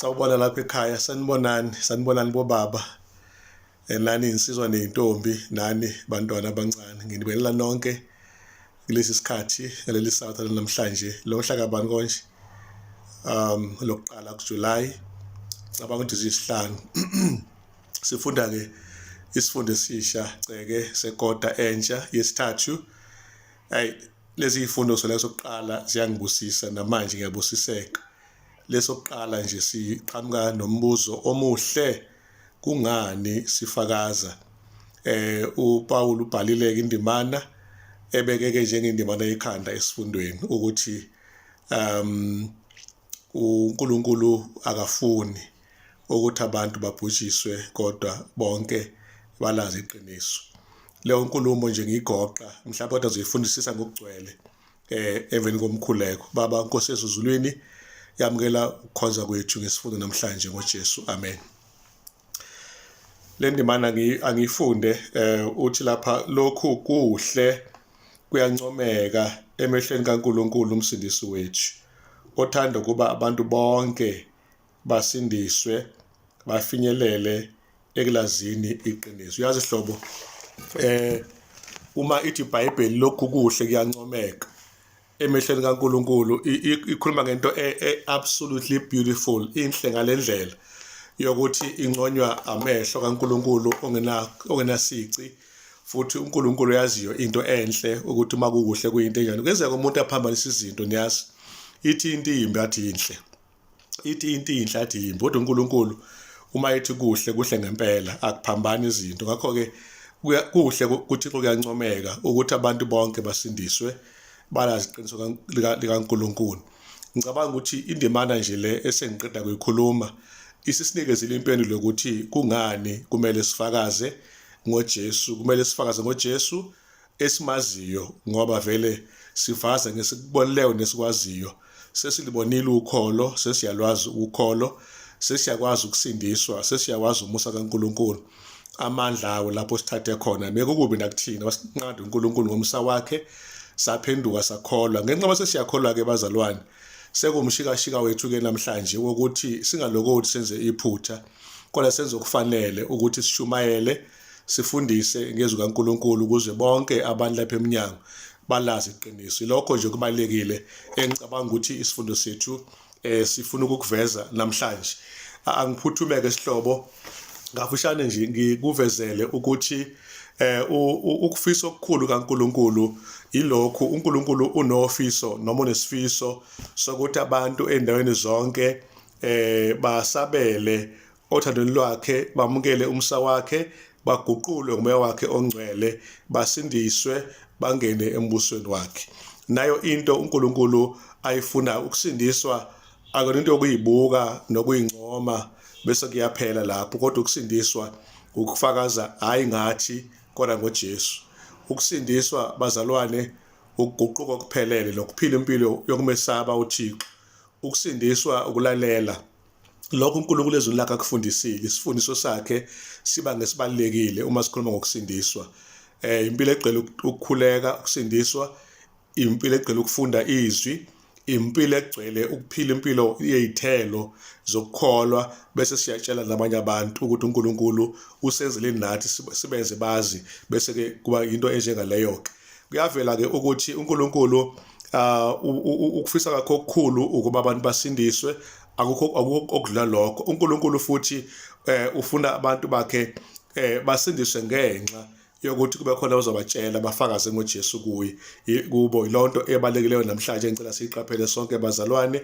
Sawubona lapha ekhaya, sanibonani, sanibonani bobaba. Nani insizwa nezintombi, nani bantwana abancane. Nginibingelela nonke kulesi sikhathi ngaleli sabatha namhlanje. Lo mhla kabani konje? Lokuqala kuJuly. Cabanga ukuthi ziyisihlanu. Sifunda ke isifundo esisha ceke sekota entsha yesithathu. Ayi lezi zifundo sona sokuqala ziyangibusisa namanje ngiyabusiseka. Lesokuqala nje siqhamuka nombuzo omuhle kungani sifakaza uPaul ubhalile indimana ebekeke njengendimana yekhanda esifundweni ukuthi uNkulunkulu akafuni ukuthi abantu babhujiswe kodwa bonke balazi iqiniso. Leyo nkulumo nje ngiyigoqa mhlawumbe kodwa uzoyifundisisa ngokugcwele emveni komkhuleko. Baba Nkosi ezulwini, yamukela ukukhonza kwethu ngesifundo namhlanje ngoJesu, amen. Le ndimana angiyifunde uthi lapha lokhu kuhle kuyancomeka emehlweni kaNkulunkulu umsindisi wethu othanda ukuba abantu bonke basindiswe bafinyelele ekulazini iqiniso. Uyazi hlobo uma ithi iBhayibheli lokhu kuhle kuyancomeka emehlweni kaNkulunkulu, ikhuluma ngento e absolutely beautiful, inhle ngalendlela yokuthi inconywa amehlo kaNkulunkulu ongena ongenasici futhi uNkulunkulu uyaziyo into enhle ukuthi uma kukuhle kuyinto enjani. Kuyenzeka umuntu aphambanisa izinto, niyazi, ithi into imbi athi inhle, ithi into inhle athi yimbi, kodwa uNkulunkulu uma ethi kuhle kuhle ngempela, akuphambani izinto. Ngakho-ke kuhle kuThixo kuyancomeka ukuthi abantu bonke basindiswe balazi iqiniso likaNkulunkulu. Ngicabanga ukuthi indimana nje le esengiqeda kuyikhuluma isisinikezile impendulo yokuthi kungani kumele sifakaze ngoJesu. Kumele sifakaze ngoJesu esimaziyo ngoba vele sivaza ngesikubonileyo nesikwaziyo. Sesilibonile ukholo, sesiyalwazi ukholo, sesiyakwazi ukusindiswa, sesiyakwazi umusa kaNkulunkulu, amandla awo lapho sithathe khona. Bekukubi nakuthina, wasinqanda uNkulunkulu ngomsa wakhe, saphenduka sakholwa. Ngenxa yoba sesiyakholwa-ke bazalwane, sekumshikashika wethu-ke namhlanje wokuthi singalokothi senze iphutha, kodwa senze okufanele ukuthi sishumayele, sifundise ngezwi kaNkulunkulu ukuze bonke abantu lapha emnyango balazi iqiniso. Lokho nje kubalekile engicabanga ukuthi isifundo sethu sifuna ukukuveza namhlanje. Angiphuthumeke sihlobo ngafushane nje ngikuvezele ukuthi ukufisa okukhulu kaNkulunkulu yilokhu. uNkulunkulu unofiso noma unesifiso sokuthi abantu endaweni zonke basabele othandweni lwakhe, bamukele umsa wakhe, baguqulwe ngumoya wakhe ongcwele, basindiswe, bangene embusweni wakhe. Nayo into uNkulunkulu ayifuna ukusindiswa akona into yokuyibuka nokuyincoma bese kuyaphela lapho, kodwa ukusindiswa ukufakaza hayi ngathi kodwa ngoJesu. Ukusindiswa bazalwane ukuguquka okuphelele nokuphila impilo yokumesaba uThixo. Ukusindiswa ukulalela lokho uNkulunkulu ezwini lakhe akufundisile. Isifundiso sakhe siba ngesibalulekile uma sikhuluma ngokusindiswa. Impilo egcwele ukukhuleka, ukusindiswa, impilo egcwele ukufunda izwi, impilo egcwele ukuphila impilo yezithelo zokukholwa, bese siyatshela nabanye abantu ukuthi uNkulunkulu usenzeleni nathi, sibenze bazi, bese ke kuba into enjengaleyo ke. Kuyavela ke ukuthi uNkulunkulu ukufisa kwakhe okukhulu ukuba abantu basindiswe, akukho okudlula lokho. uNkulunkulu futhi ufuna abantu bakhe basindiswe ngenxa yokuthi kube khona ozobatshela bafakaze ngoJesu kuye kubo. Ilonto ebalulekileyo namhlanje engicela siyiqaphele sonke bazalwane.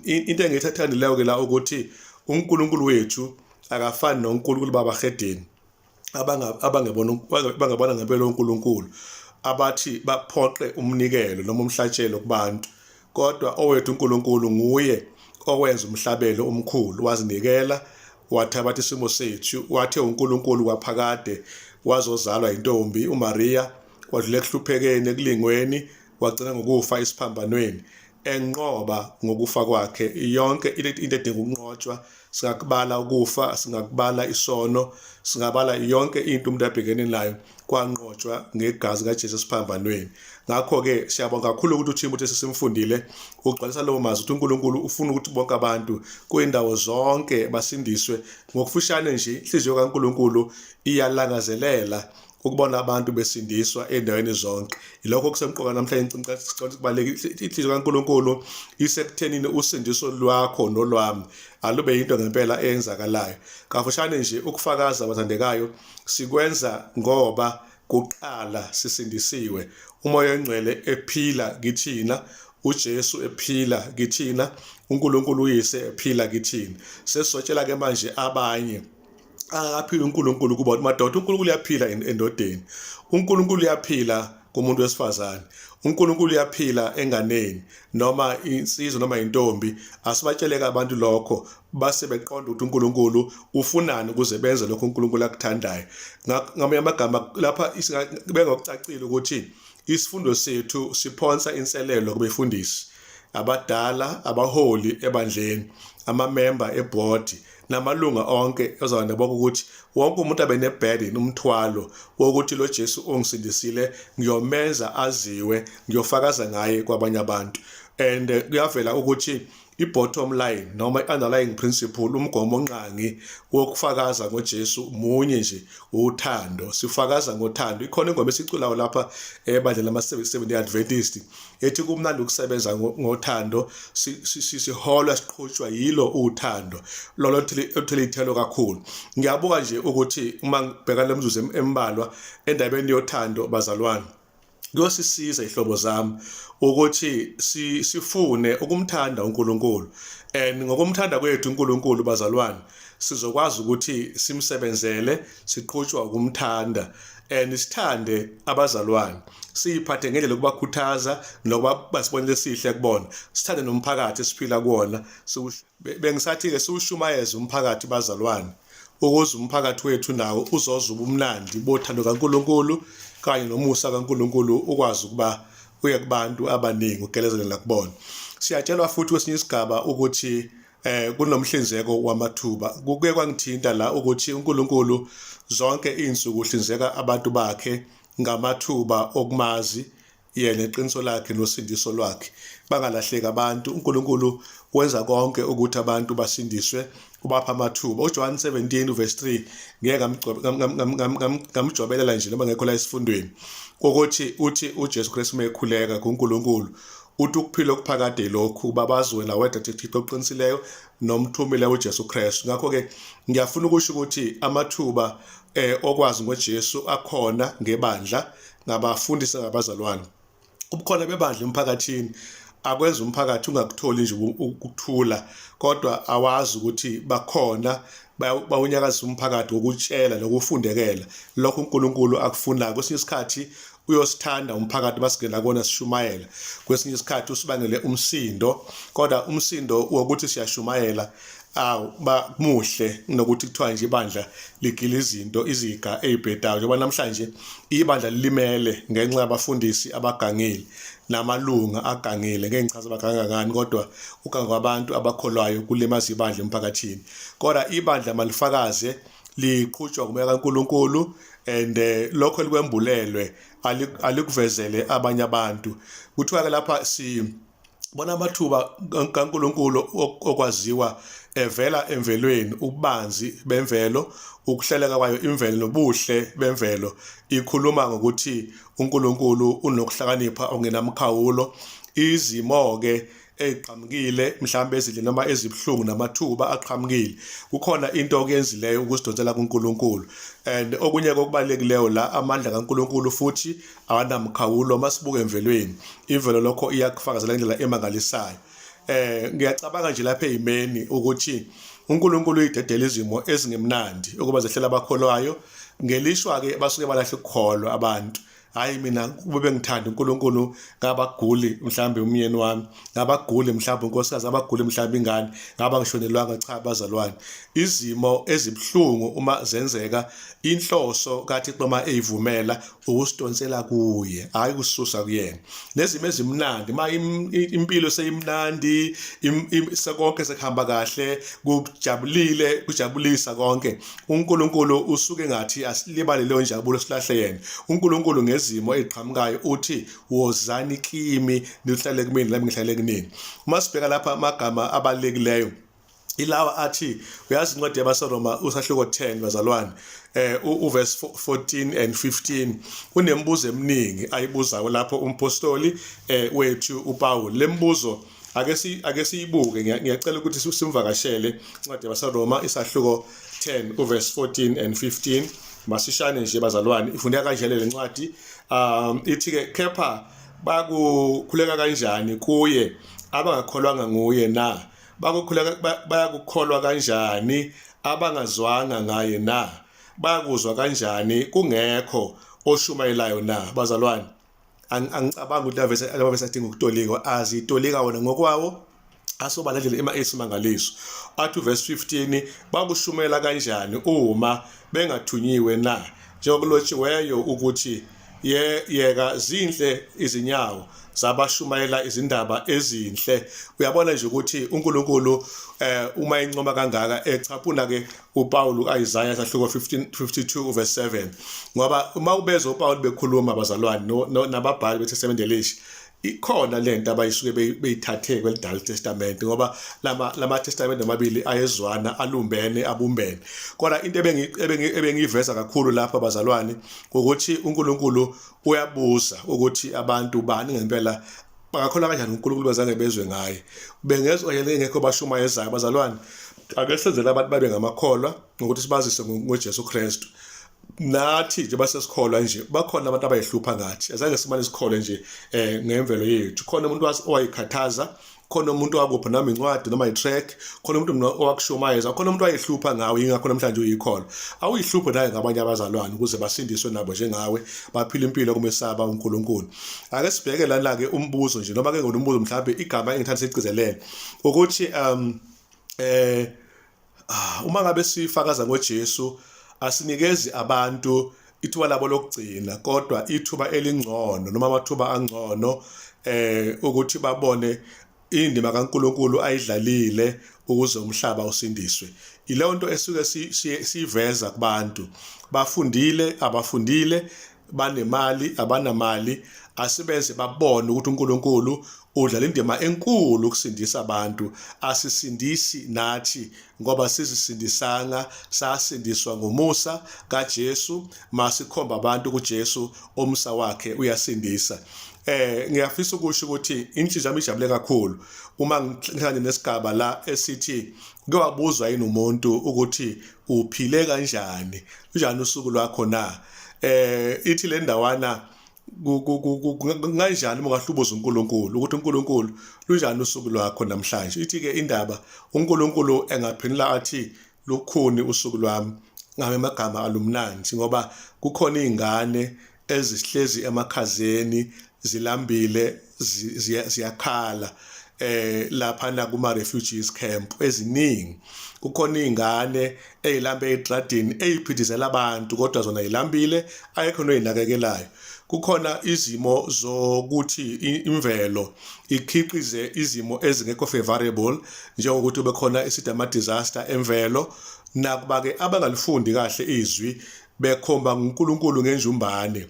Into engiyithathandileyo ke la ukuthi uNkulunkulu wethu akafani noNkulunkulu babahedeni abangebona bangabona ngempela uNkulunkulu, abathi baphoqe umnikelo noma umhlatshelo kubantu, kodwa owethu uNkulunkulu nguye owenza umhlabelo omkhulu, wazinikela, wathabatha isimo sethu, wathe uNkulunkulu kwaphakade wazozalwa intombi uMaria, wadlula ekuhluphekeni, ekulingweni, wagcina ngokufa esiphambanweni. Enqoba ngokufa kwakhe yonke into edinga ukunqotshwa. Singakubala ukufa, singakubala isono, singabala yonke into umuntu abhekene nayo, kwanqotshwa ngegazi kaJesu esiphambanweni. Ngakho-ke siyabonga kakhulu ukuthi uThimothi esesimfundile ugcwalisa lowo mazwi ukuthi uNkulunkulu ufuna ukuthi bonke abantu kuyindawo zonke basindiswe. Ngokufushane nje, inhliziyo kaNkulunkulu iyalangazelela ukubona abantu besindiswa endaweni zonke. Yilokho okusemqoka namhlanje, ngicabanga kubalulekile. Inhliziyo kaNkulunkulu isekuthenini usindiso lwakho nolwami alube yinto ngempela eyenzakalayo. Kafushane nje, ukufakaza, bathandekayo, sikwenza ngoba kuqala sisindisiwe, uMoya oNgcwele ephila kithina, uJesu ephila kithina, uNkulunkulu uYise ephila kithina. Sesizotshela-ke manje abanye akaphila uNkulunkulu kuba madoda. UNkulunkulu uyaphila endodeni, uNkulunkulu uyaphila kumuntu wesifazane, uNkulunkulu uyaphila enganeni noma insizwa noma intombi. Asibatsheleke abantu lokho base beqonda ukuthi uNkulunkulu ufunani ukuze benze lokho uNkulunkulu akuthandayo. Ngamanye amagama lapha bengokucacile ukuthi isifundo sethu siphonsa inselelo kubefundisi abadala, abaholi ebandleni, amamemba ebhodi namalunga onke ezalwane bonke, ukuthi wonke umuntu abe ne-burden, umthwalo wokuthi lo Jesu ongisindisile ngiyomenza aziwe, ngiyofakaza ngaye kwabanye abantu. And kuyavela ukuthi i-bottom line noma i-underlying principle, umgomo onqangi wokufakaza ngoJesu munye nje, uthando. Sifakaza ngothando. Ikhona ingoma esiculayo lapha ebandleni lama-77 Adventist ethi kumnandi ukusebenza ngothando, siholwa siqhutshwa yilo uthando lolo oluthela ithelo kakhulu. Ngiyabuka nje ukuthi uma ngibheka le mzuzu embalwa endabeni yothando, bazalwane, kuyosisiza ihlobo zami ukuthi sifune ukumthanda uNkulunkulu, and ngokumthanda kwethu uNkulunkulu, bazalwane, sizokwazi ukuthi simsebenzele siqhutshwa ukumthanda, and sithande abazalwane, siyiphathe ngendlela yokubakhuthaza nokuba basibonele esihle kubona, sithande nomphakathi esiphila kuwona. Bengisathi-ke siwushumayeze umphakathi, bazalwane, ukuze umphakathi wethu nawo uzoza ubumnandi bothando kaNkulunkulu kanye nomusa kaNkulunkulu ukwazi ukuba uye kubantu abaningi, ugelezele nakubona. Siyatshelwa futhi kwesinye isigaba ukuthi kunomhlinzeko wamathuba. Kuke kwangithinta la ukuthi uNkulunkulu zonke izinsuku uhlinzeka abantu bakhe ngamathuba okumazi yena, iqiniso lakhe nosindiso lwakhe, bangalahleki abantu. uNkulunkulu wenza konke ukuthi abantu basindiswe, ubapha amathuba. UJohn 17 verse 3, ngeke ngamjobelela nje noma ngekho la esifundweni, ukuthi uthi uJesu Kristu mekhuleka kuNkulunkulu uthi ukuphila okuphakade lokhu, babazi wena wedwa Thixo oqinisileyo nomthumile uJesu Kristu. Ngakho-ke ngiyafuna ukusho ukuthi amathuba okwazi ngoJesu akhona ngebandla, ngabafundisi, ngabazalwane. Ubukhona bebandla emphakathini akwenza umphakathi ungakutholi nje ukuthula, kodwa awazi ukuthi bakhona bawunyakazisa umphakathi ngokutshela nokufundekela lokho uNkulunkulu akufunayo. Kwesinye isikhathi uyosithanda umphakathi basingena kuwona sishumayela, kwesinye isikhathi usibangele umsindo, kodwa umsindo wokuthi siyashumayela awu ba muhle nokuthi kuthiwa nje ibandla ligila izinto iziga ezibhedayo, njengoba namhlanje ibandla lilimele ngenxa yabafundisi abagangile namalunga agangile. Ngeke ngichaze baganga ngani, kodwa uganga kwabantu abakholwayo kulimaza ibandla emphakathini. Kodwa ibandla malifakaze liqhutshwa ngumoya kaNkulunkulu, and lokho elikwembulelwe alikuvezele abanye abantu. Kuthiwa ke lapha si bona amathuba kaNkulunkulu okwaziwa evela emvelweni, ububanzi bemvelo, ukuhleleka kwayo imvelo nobuhle bemvelo ikhuluma ngokuthi uNkulunkulu unokuhlakanipha okungenamkhawulo. Izimo-ke eziqhamukile mhlawumbe ezinhle noma ezibuhlungu namathuba aqhamukile, kukhona into okuyenzileyo ukusidonsela kuNkulunkulu. And okunye kokubalulekileyo la, amandla kaNkulunkulu futhi awanamkhawulo. Masibuke emvelweni, imvelo lokho iyakufakazela indlela emangalisayo. Ngiyacabanga nje lapha ezimeni ukuthi uNkulunkulu uyidedela izimo ezingemnandi ukuba zehlela abakholwayo. Ngelishwa ke basuke balahle ukukholwa abantu. Hayi, mina kube bengithanda uNkulunkulu ngabaguli mhlambe umyeni wami, ngabaguli mhlambe unkosikazi, abaguli mhlambe ingane, ngaba ngishonelwanga. Cha bazalwane, izimo ezibuhlungu uma zenzeka, inhloso kaThixo uma eyivumela ukusidonsela kuye, hayi ukususa kuyena. Nezimo ezimnandi, uma impilo seyimnandi, sekonke sekuhamba kahle, kujabulile, kujabulisa konke, uNkulunkulu usuke ngathi asilibale leyo njabulo, silahle yena. uNkulunkulu ngezimo eziqhamukayo uthi, "Wozani kimi, nihlale kumina, nami ngihlale kunini." Uma sibheka lapha, amagama abalulekileyo ilawa athi, uyazi, incwadi yabaseRoma usahluko 10, bazalwane, uverse 14 and 15, kunemibuzo eminingi ayibuzayo lapho umpostoli wethu uPaul. Lembuzo ake siyibuke. Ngiyacela ukuthi simvakashele incwadi yabaseRoma isahluko 10 uverse 14 and 15 masishane nje, bazalwane. Ifundeka kanje le ncwadi. Ithi ke, "Kepha bakukhuleka kanjani kuye abangakholwanga nguye na? Bakukhuleka bayakukholwa kanjani abangazwanga ngaye na? Bayakuzwa kanjani kungekho oshumayelayo na?" Bazalwane, angicabangi ukuthi laba vese adinga ukutolikwa, azitolika wona ngokwawo, asobala ndlela ema esimangaliso. Athi verse 15, "Bakushumela kanjani uma bengathunyiwe na? Njengokulotshiweyo ukuthi, ye yeka zinhle izinyawo zabashumayela izindaba ezinhle." Uyabona nje ukuthi uNkulunkulu uma encoma kangaka, echaphuna ke uPaul uIsaiah sahluko 15 52 verse 7, ngoba uma ubezwa uPaul bekhuluma, abazalwane, nababhali beTestament elisha, ikhona lento abayisuke beyithathe kwelidala testament, ngoba lama testament amabili ayezwana, alumbene, abumbene. Kodwa into ebengiyiveza kakhulu lapha, bazalwane, ukuthi uNkulunkulu uyabuza ukuthi abantu bani ngempela bangakholwa kanjani uNkulunkulu bazange bezwe ngaye, bengezwa yena engekho bashumayezayo. Bazalwane, ake senzele abantu babe ngamakholwa ngokuthi sibazise ngoJesu Kristu. Nathi nje basesikholwa nje, bakhona abantu abayihlupha ngathi, azange simane sikhole nje ngemvelo yethu. Khona umuntu owayikhathaza, khona umuntu owakupha noma incwadi noma i-tract, khona umuntu owakushumayeza, khona umuntu wayehlupha ngawe, yingakho namhlanje uyikholwa. Awuyihluphe naye ngabanye abazalwane ukuze basindiswe nabo njengawe, baphile impilo kumesaba uNkulunkulu. Ake sibheke lana-ke umbuzo nje, noma ke ngombuzo mhlawumbe igama engithanda sigcizelele ukuthi uma ngabe sifakaza ngoJesu, asinikezi abantu ithuba labo lokugcina, kodwa ithuba elingcono noma amathuba angcono ukuthi babone indima kaNkulunkulu ayidlalile ukuze umhlaba usindiswe. Ileyo nto esuke siyiveza kubantu, bafundile, abafundile, banemali, abanamali, asibenze babone ukuthi uNkulunkulu udlala indima enkulu ukusindisa abantu. Asisindisi nathi ngoba sizisindisanga, sasindiswa ngomusa kaJesu. Masikhomba abantu kuJesu, umsa wakhe uyasindisa. Ngiyafisa ukusho ukuthi inhliziyo yami ijabule kakhulu uma ngihlangane nesigaba la esithi, kuke wabuzwa yini umuntu ukuthi uphile kanjani, kunjani usuku lwakho na? Ithi le ndawana, kanjani uma ungahlubuza uNkulunkulu ukuthi, "uNkulunkulu, lunjani usuku lwakho namhlanje?" Ithi ke indaba, uNkulunkulu engaphendula athi, "Lukhuni usuku lwami," ngabe amagama alumnandi, ngoba kukhona izingane ezihlezi emakhazeni zilambile, ziyakhala lapha na kuma refugees camp eziningi. Kukhona izingane ezilambe edradini, eziphithizela abantu, kodwa zona zilambile, ayekho noyinakekelayo. Kukhona izimo zokuthi imvelo ikhiqize izimo ezingekho favorable, njengokuthi kube khona isithi ama disaster emvelo, nakuba ke abangalifundi kahle izwi bekhomba nguNkulunkulu ngenjumbane,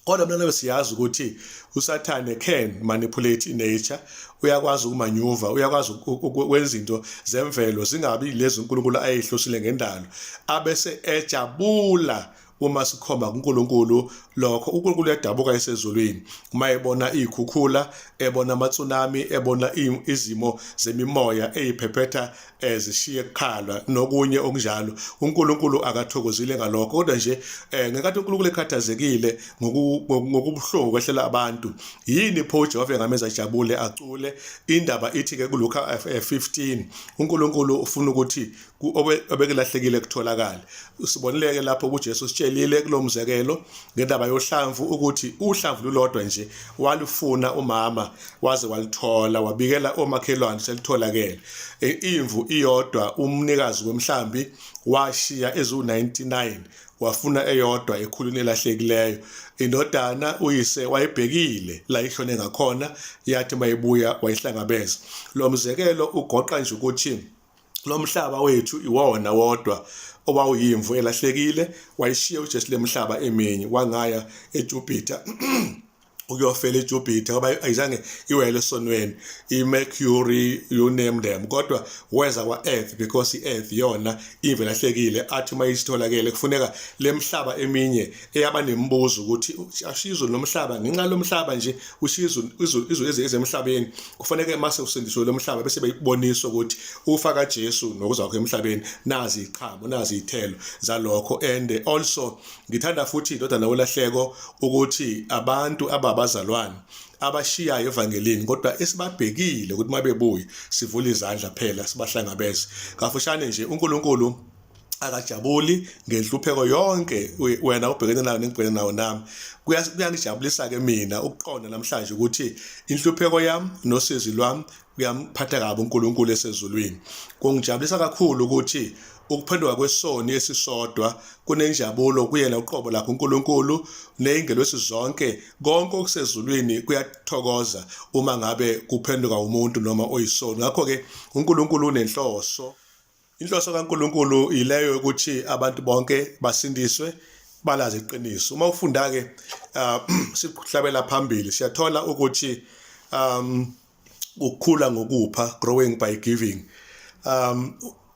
kodwa mina nawe siyazi ukuthi uSathane can manipulate nature, uyakwazi ukumanyuva, uyakwazi ukwenza izinto zemvelo zingabi lezi uNkulunkulu ayehlosile ngendalo, abese ejabula uma sikhomba kuNkulunkulu lokho. UNkulunkulu uyadabuka esezulwini uma ebona izikhukhula, ebona amatsunami, ebona izimo zemimoya eyiphephetha zishiye kukhalwa nokunye okunjalo. UNkulunkulu akathokozile ngalokho, kodwa nje ngenkathi uNkulunkulu ekhathazekile ngokubuhlungu kwehlela abantu, yini pho uJehova engamenza ajabule, acule? Indaba ithi ke kuLuka 15, uNkulunkulu ufuna ukuthi obekulahlekile kutholakale. Sibonileke lapho kuJesu sitshele Ngisitshelile kulomzekelo ngendaba yohlamvu ukuthi uhlamvu lulodwa nje walufuna umama waze walithola, wabikela omakhelwane selitholakele. Imvu iyodwa umnikazi wemhlambi washiya eziwu-99 wafuna eyodwa ekhulwini elahlekileyo. Indodana uyise wayebhekile la ishone ngakhona, yathi mayibuya wayihlangabeza. Lo mzekelo ugoqa nje ukuthi lo mhlaba wethu iwona wodwa owawuyimvu elahlekile, wayishiya uJesu lemhlaba eminye wangaya eJupiter ukuyofela eJupiter ngoba ayizange iwele esonweni, iMercury, you name them, kodwa weza kwa-Earth because i-Earth yona imvu elahlekile. Athi uma isitholakele kufuneka lemhlaba eminye eyaba nemibuzo ukuthi ashiya izulu nomhlaba ngenxa lomhlaba nje, ushiya izulu izulu ezemhlabeni, kufanele mase usindisiwe lomhlaba bese beyibonisa ukuthi ufa kaJesu nokuza kwakhe emhlabeni nazi iqhamo nazi izithelo zalokho. And also ngithanda futhi indodana wolahleko ukuthi abantu ababazalwane abashiyayo evangelini kodwa esibabhekile ukuthi mabebuye sivule izandla phela sibahlangabeze. Kafushane nje, uNkulunkulu akajabuli ngenhlupheko yonke wena ubhekene nayo nengibhekene nayo nami. Kuyangijabulisa ke mina ukuqonda namhlanje ukuthi inhlupheko yami nosizi lwami kuyamphatha kabi uNkulunkulu esezulwini. Kungijabulisa kakhulu ukuthi ukuphenduka kwesoni esisodwa kunenjabulo kuyena uqobo lakhe uNkulunkulu nezingelosi zonke, konke okusezulwini kuyathokoza uma ngabe kuphenduka umuntu noma oyisoni. Ngakho-ke uNkulunkulu unenhloso. Inhloso kaNkulunkulu yileyo yokuthi abantu bonke basindiswe, balazi iqiniso. Uma ufunda-ke sikuhlabela phambili, siyathola ukuthi ukukhula ngokupha, growing by giving.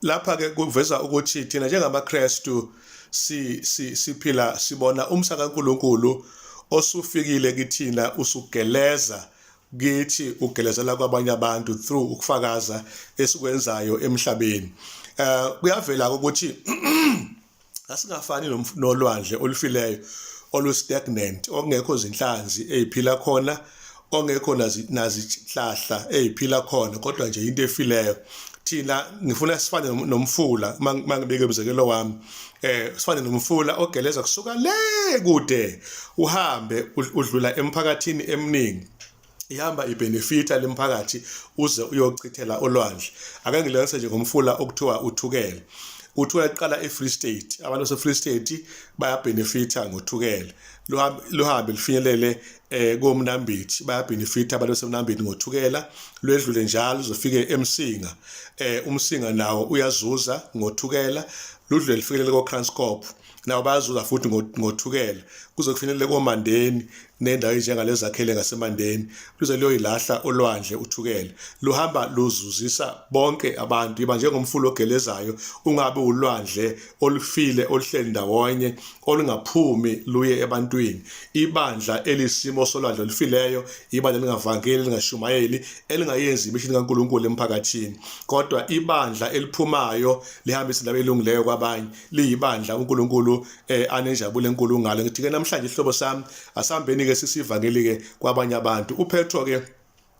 Lapha ke kuveza ukuthi thina njengamaKristu si siphila sibona umsa kaNkulunkulu osufikile kithina, usugeleza kithi, ugelezela kwabanye abantu through ukufakaza esikwenzayo emhlabeni. Kuyavela ukuthi asingafani nolwandle olufileyo olu-stagnant, okungekho zinhlanzi eziphila khona, ongekho nazihlahla eziphila khona, kodwa nje into efileyo. Thina ngifuna sifane nomfula, mangibeke umzekelo wami, sifane nomfula ogeleza kusuka le kude uhambe udlula emphakathini eminingi, ihamba ibenefita lemphakathi uze uyochithela olwandle. Ake ngilense nje ngomfula okuthiwa uThukela. Uthukela kuqala eFree State, abantu base-Free State bayabenefita ngoThukela, luhambe lufinyelele koMnambithi, bayabenefita abantu baseMnambithi ngoThukela, lwedlule njalo uzofike eMsinga, uMsinga nawo uyazuza ngoThukela, ludlule lufikelele koKranskop, nawo bayazuza futhi ngoThukela, kuze kufinyelele koMandeni nendawo enjengalezi zakhele ngaseMandeni, luze luyoyilahla olwandle uThukela. Luhamba luzuzisa bonke abantu, iba njengomfula ogelezayo, ungabe ulwandle olufile oluhleli ndawonye olungaphumi luye ebantwini. Ibandla elisimo solwandle olufileyo, ibandla elingavangeli, elingashumayeli, elingayenzi imishini kaNkulunkulu emphakathini, kodwa ibandla eliphumayo lihambisa indaba elungileyo kwabanye, liyibandla uNkulunkulu anenjabulo enkulu ngalo. Ngithi ke namhlanje ihlobo sami, asihambeni ke sisivangeli ke kwabanye abantu. UPetro ke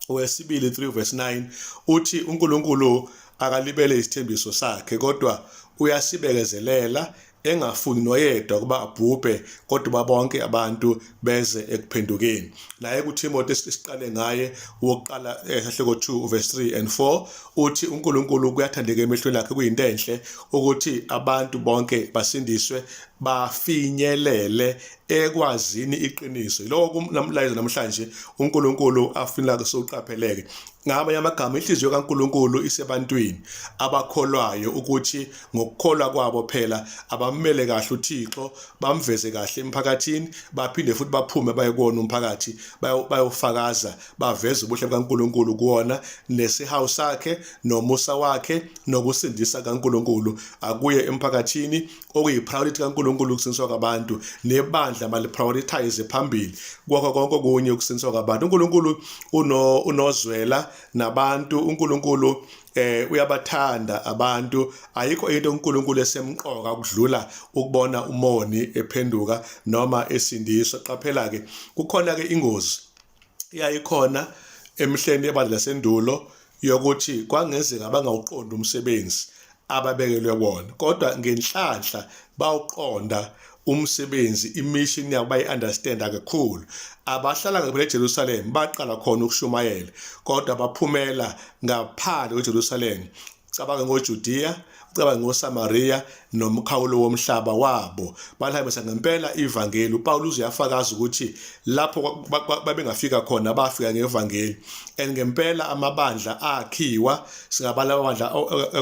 wesibili 3 verse 9 uthi uNkulunkulu akalibele isithembiso sakhe, kodwa uyasibekezelela engafuni noyedwa ukuba abhubhe, kodwa bonke abantu beze ekuphendukeni. Naye kuTimothy esiqale ngaye wokuqala esahloko 2 verse 3 and 4 uthi uNkulunkulu kuyathandeka emehlweni akhe, kuyinto enhle ukuthi abantu bonke basindiswe bafinyelele ekwazini iqiniso. Yiloko kumlayezo namhlanje uNkulunkulu afuna ke soqapheleke. Ngamanye amagama, inhliziyo kaNkulunkulu isebantwini abakholwayo, ukuthi ngokukholwa kwabo phela abammele kahle uThixo, bamveze kahle emphakathini, baphinde futhi baphume baye kuwona umphakathi bayofakaza, baveze ubuhle bukaNkulunkulu kuwona, nesihawu sakhe nomusa wakhe nokusindisa kaNkulunkulu akuye emphakathini, okuyi-priority kaNkulunkulu ukusindiswa kwabantu. Nebandla maliprioritize phambili kwakho konke okunye ukusindiswa kwabantu. uNkulunkulu unozwela nabantu, uNkulunkulu uyabathanda abantu. Ayikho into uNkulunkulu esemqoka ukudlula ukubona umoni ephenduka noma esindiswa. Qaphela ke, kukhona ke ingozi yayikhona emihleni yebandla lasendulo yokuthi kwangenzeka bangawuqondi umsebenzi. ababekelwe wona, kodwa ngenhlanhla bawuqonda umsebenzi, imission yabo bayi-understanda kakhulu. Abahlala ngaphela eJerusalem baqala khona ukushumayela, kodwa baphumela ngaphandle kweJerusalem. Cabanga ngoJudiya, ucabange ngoSamariya nomkhawulo womhlaba wabo. Balihambisa ngempela ivangeli. UPawulus uyafakaza ukuthi lapho babengafika khona bafika ngevangeli. And ngempela amabandla akhiwa, singabala amabandla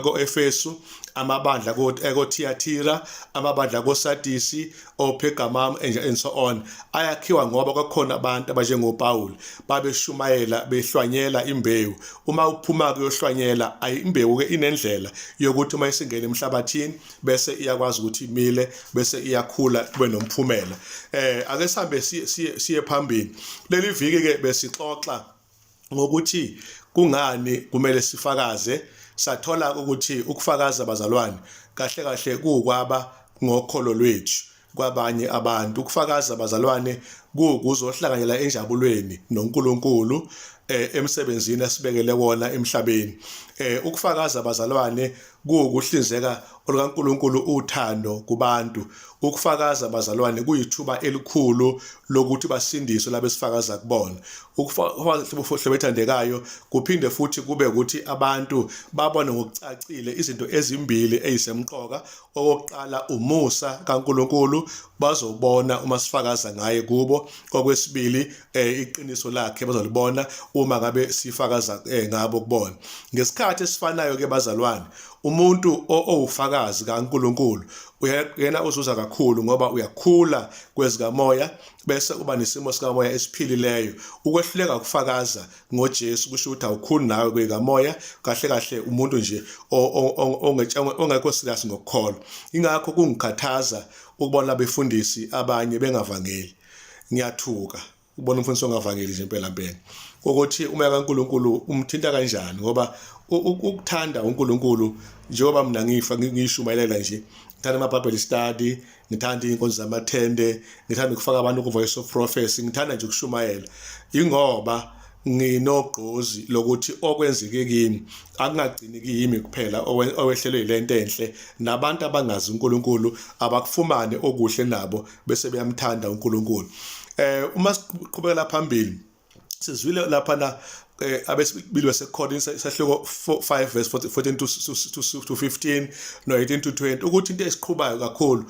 ko-Efesu, amabandla koThiyathira, amabandla koSardisi, oPhergamum and so on, ayakhiwa ngoba kwakhona abantu abanjengoPawulu babeshumayela behlwanyela imbewu. Uma uphuma kuyohlwanyela, imbewu ke inendlela yokuthi uma isingena emhlabathini bese iyakwazi ukuthi imile bese iyakhula kube nomphumela. Ake sihambe siye phambili. Leli viki ke besixoxa ngokuthi kungani kumele sifakaze. Sathola ukuthi ukufakaza bazalwane kahle kahle kuwukwaba ngokholo lwethu kwabanye abantu. Ukufakaza bazalwane kuwukuzohlanganyela enjabulweni noNkulunkulu emsebenzini asibekele wona emhlabeni. Ukufakaza bazalwane kuwukuhlinzeka olukaNkulunkulu uthando kubantu. Ukufakaza bazalwane kuyithuba elikhulu lokuthi basindiswe labo esifakaza kubona. Ukufakaza hlobo ethandekayo kuphinde futhi kube ukuthi abantu babone ngokucacile izinto ezimbili ezisemqoka. Okokuqala, umusa kaNkulunkulu bazobona uma sifakaza ngaye kubo. Okwesibili, iqiniso lakhe bazolibona uma ngabe sifakaza ngabo kubona. Ngesikhathi esifanayo ke bazalwane, umuntu owufakazi kaNkulunkulu uyena uzuza kakhulu ngoba uyakhula kwezikamoya bese uba nesimo sikamoya esiphilileyo. Ukwehluleka ukufakaza ngoJesu kusho ukuthi awukhuli nawe kwekamoya, kahle kahle umuntu nje ongekho serious ngokukholwa. Ingakho kungikhathaza ukubona abefundisi abanye bengavangeli. Ngiyathuka ubona umfundisi ongavangeli nje impela mpela, ukuthi umoya kaNkulunkulu umthinta kanjani, ngoba ukuthanda uNkulunkulu njengoba mina ngifa ngishumayelela nje, ngithanda ama-Bible study, ngithanda iy'nkonzo zamathende, ngithanda ukufaka abantu ku-Voice of Prophecy, ngithanda nje ukushumayela, ingoba nginogqozi lokuthi okwenzeke kimi akungagcini kimi kuphela owehlelwe yilento enhle, nabantu abangazi uNkulunkulu abakufumane okuhle nabo bese beyamthanda uNkulunkulu. Uma siqhubekela phambili sizwile lapha na abesibili baseKorinte isahluko 5 verse 14 to 15 no 18 to 20 ukuthi into esiqhubayo kakhulu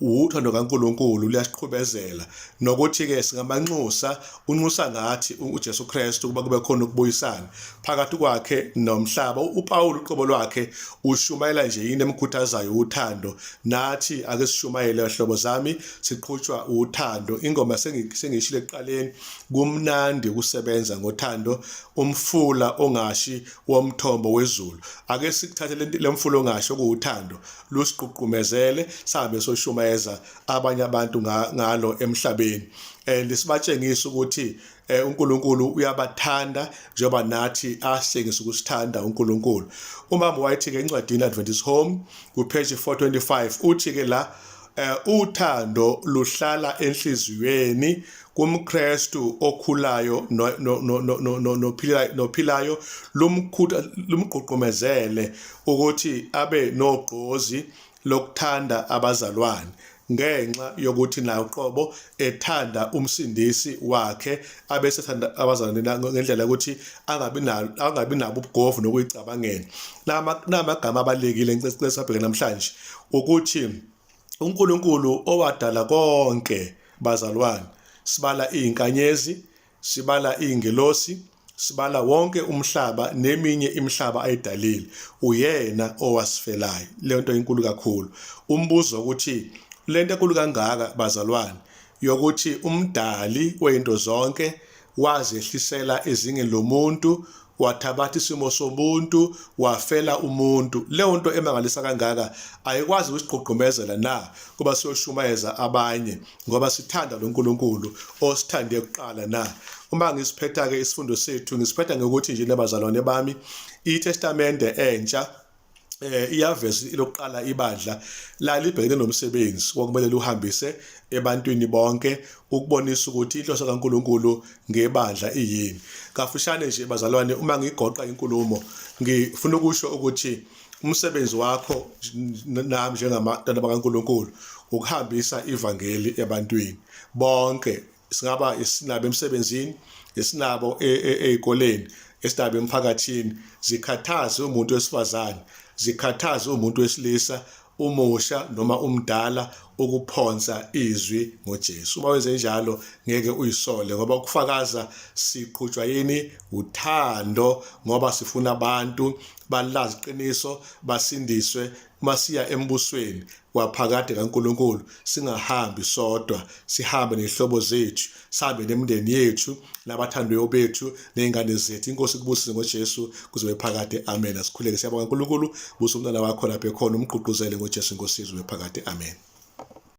uthando kaNkulunkulu luyasiqhubezela, nokuthi ke singamanxusa, unxusa ngathi uJesu Kristu ukuba kube khona ukubuyisana phakathi kwakhe nomhlaba. UPawulu uqobo lwakhe ushumayela nje yini emkhuthazayo uthando. Nathi ake sishumayele hlobo zami, siqhutshwa uthando. Ingoma sengishilo ekuqaleni, kumnandi ukusebenza ngothando, umfula ongashi womthombo wezulu. Ake sikuthathe le mfula ongashi okuwuthando, lusiququmezele sihambe soshumayeza abanye abantu ngalo emhlabeni, and sibatshengise ukuthi uNkulunkulu uyabathanda njengoba nathi asitshengisa ukusithanda uNkulunkulu. Umama wayethi ke encwadini Adventist Home ku page 425 uthi ke la uthando luhlala enhliziyweni kumKristu okhulayo nophilayo, lumgqugqumezele ukuthi abe nogqozi lokuthanda abazalwane ngenxa yokuthi naye uqobo ethanda umsindisi wakhe, abesethanda abazalwane ngendlela yokuthi angabi nabo ubugovu nokuyicabangela. Namagama abalulekile ngicela sibheke namhlanje ukuthi uNkulunkulu owadala konke bazalwane, sibala izinkanyezi, sibala izingelosi, sibala wonke umhlaba neminye imihlaba ayidalile, uyena owasifelayo. Leyo nto inkulu kakhulu. Umbuzo ukuthi lento enkulu kangaka bazalwane yokuthi umdali wezinto zonke wazehlisela ezingeni lomuntu, wathabatha isimo somuntu, wafela umuntu, leyo nto emangalisa kangaka ayikwazi ukusigqugqumezela na kuba siyoshumayeza abanye ngoba sithanda lo Nkulunkulu osithande kuqala na? Uma ngisiphetha-ke isifundo sethu, ngisiphetha ngokuthi nje nabazalwane bami, iTestamente entsha iyaveza ilokuqala ibandla lalibhekene nomsebenzi wokumele luhambise ebantwini bonke ukubonisa ukuthi inhloso kaNkulunkulu ngebandla iyini. Kafushane nje bazalwane, uma ngigoqa inkulumo ngifuna ukusho ukuthi Umsebenzi wakho nami njengamantwana bakaNkulunkulu ukuhambisa ivangeli ebantwini bonke, singaba esinabo emsebenzini, esinabo e, e, ezikoleni, esinabo emphakathini. Zikhathaze umuntu wesifazane, zikhathaze umuntu wesilisa, umusha noma umdala, ukuphonsa izwi ngoJesu. Uma wenze njalo ngeke uyisole, ngoba ukufakaza siqhutshwa yini? Uthando, ngoba sifuna abantu balazi iqiniso, basindiswe. Masiya embusweni waphakade kaNkulunkulu singahambi sodwa, sihambe nezihlobo zethu, sihambe nemindeni yethu, nabathandiweyo bethu, nezingane zethu. Inkosi ikubusise ngoJesu kuze kube phakade, amen. Asikhuleke. Siyabonga uNkulunkulu, busa umntwana wakho lapho ekhona, umgqugquzele ngoJesu inkosi yethu, phakade, amen.